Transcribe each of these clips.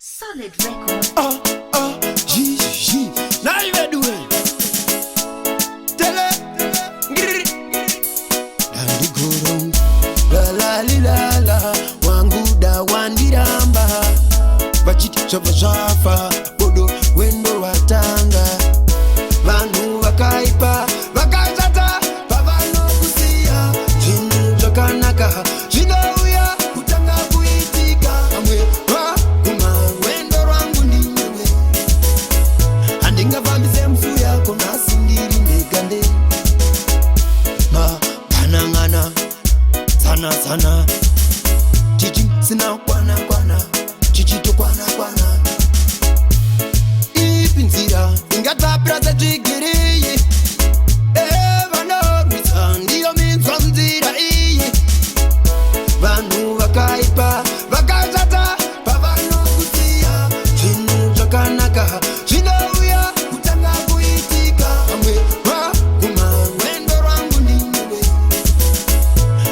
Solid Record. Ah, ah, G, G. Nhai veduwe. Tele, ngiri. Dandigoro. La la li la la. Wangu da wandiramba. Vachiti zvabva zvafa. Bodo rwendo rwatanga. Vanhu vakaipa vakazadza pavanokusiya. Zvinhu zvakanaka zvinouya kutanga kuitika. Vamwe vaguma rwendo rwangu ndinewe. Handingafambise musu yako nhasi ndiri ndega nde maganangana tsana tsana chichi sina kwana kwana chichitokwana kwana. Ipi nzira ingatapira setsvigiriyi? Ehe, vanorwisa ndiyo minzwa nzira iyi. Vanhu vakaipa vakazadza pavanokusiya. Zvinhu zvakanaka zvinouya kutanga kuitika. Vamwe vaguma rwendo rwangu ndinewe.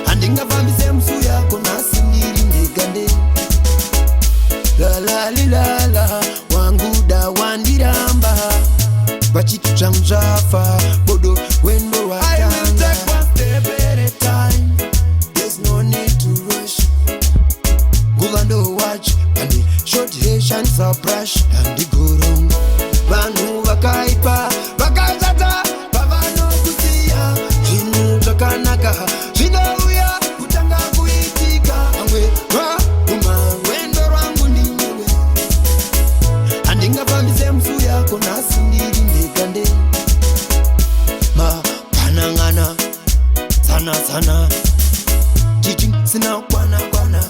Handingafambise musu yako nhasi ndiri ndega nde lalalilala. Wangu da wandiramba vachiti zvangu zvafa. Bodo rwendo I will rwatanga. Take one step at a time. There's no need to rush. Nguva ndo watch pane short hair shandisa brush handigoro. Vanhu vakaipa vakazadza pavanokusiya. Zvinhu zvakanaka zvinouya kutanga kuitika. Vamwe vaguma rwendo rwangu ndinewe. Handingafambise musu yako nhasi ndiri ndega nde maganangana tsana tsana chichi sina kwana kwana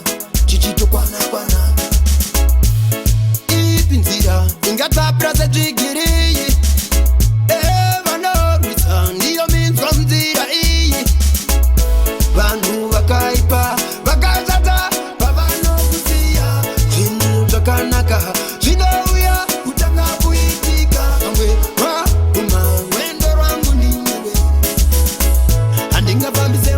chichitokwana kwana. Ipi nzira ingatapira setsvigiriyi? Ehe, vanorwisa ndiyo minzwa nzira iyi. Vanhu vakaipa vakazadza pavanokusiya. Zvinhu zvakanaka zvinouya kutanga kuitika. Vamwe vaguma rwendo rwangu ndinewe. Handingafambise